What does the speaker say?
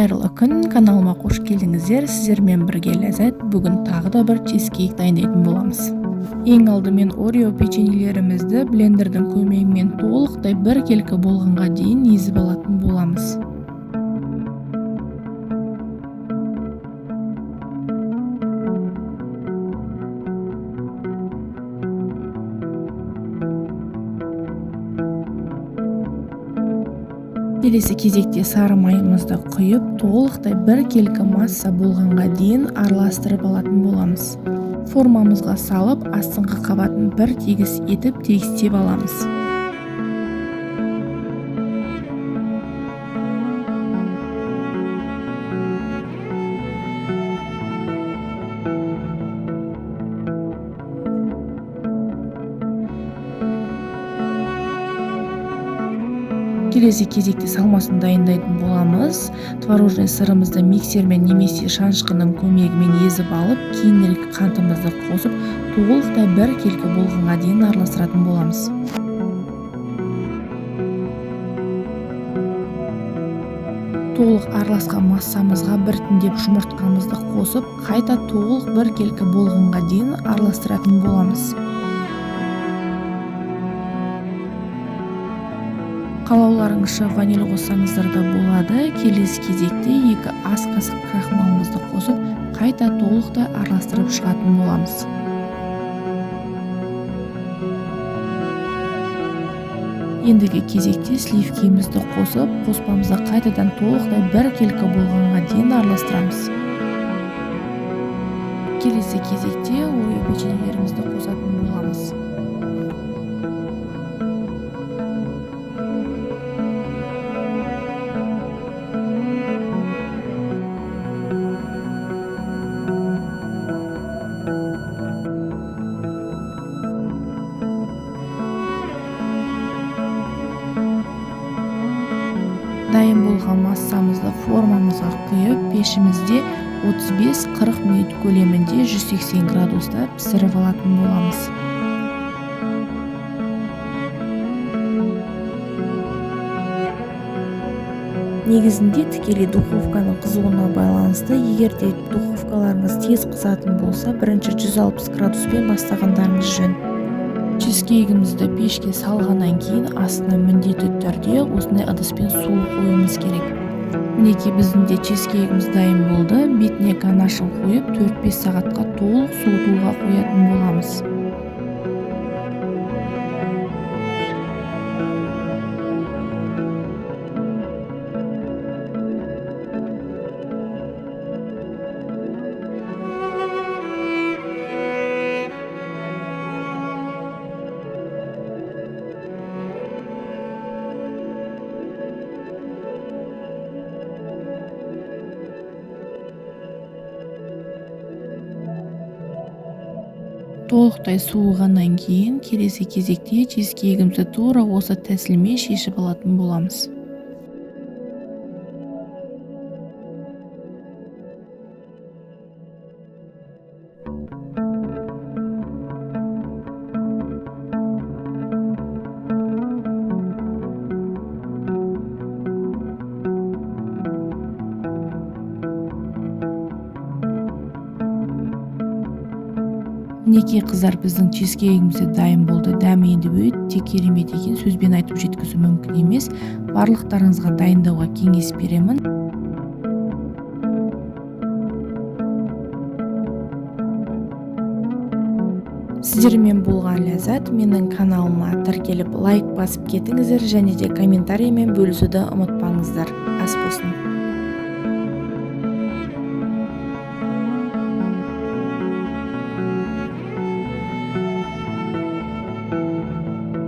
Қайырлы күн, каналыма қош келдіңіздер. Сіздермен бірге Ләззат. Бүгін тағы да бір чизкейк дайындайтын боламыз. Ең алдымен Орео печеньелерімізді блендердің көмегімен толықтай біркелкі болғанға дейін езіп алатын боламыз. Келесі кезекте сары майымызды құйып, толықтай біркелкі масса болғанға дейін араластырып алатын боламыз. Формамызға салып, астыңғы қабатын бір тегіс етіп тегістеп аламыз. Келесі кезекте салмасын дайындайтын боламыз. Творожный сырымызды миксермен немесе шанышқының көмегімен езіп алып, кейінірек қантымызды қосып, толықтай біркелкі болғанға дейін араластыратын боламыз. Толық араласқан массамызға біртіндеп жұмыртқамызды қосып, қайта толық біркелкі болғанға дейін араластыратын боламыз. Қалауларыңызша ваниль қоссаңыздар да болады. Келесі кезекте 2 ас қасық крахмалымызды қосып, қайта толықтай араластырып шығатын боламыз. Ендігі кезекте сливкемізді қосып, қоспамызды қайтадан толықтай біркелкі болғанға дейін араластырамыз. Келесі кезекте Орео печеньелерімізді қосатын боламыз. Дайын болған массамызды формамызға құйып, пешімізде 35-40 минут көлемінде 180 градуста пісіріп алатын боламыз. Негізінде тікелей духовканың қызуына байланысты, егер де духовкаларыңыз тез қызатын болса, бірінші 160 градуспен бастағандарыңыз жөн. Чизкейгімізді пешке салғаннан кейін астына міндетті түрде осындай ыдыспен су қоюымыз керек. Мінекей біздің де чизкейгіміз дайын болды. Бетіне ганашын қойып, 4-5 сағатқа толық суытуға қоятын боламыз. Толықтай суығаннан кейін келесі кезекте чизкейгімізді тура осы тәсілмен шешіп алатын боламыз. Мінекей қыздар, біздің чизкейгіміз де дайын болды. Дәмі енді өте керемет екен, сөзбен айтып жеткізу мүмкін емес. Барлықтарыңызға дайындауға кеңес беремін. Сіздермен болған Ләззат. Менің каналыма тіркеліп, лайк басып кетіңіздер және де комментариймен бөлісуді ұмытпаңыздар. Ас болсын.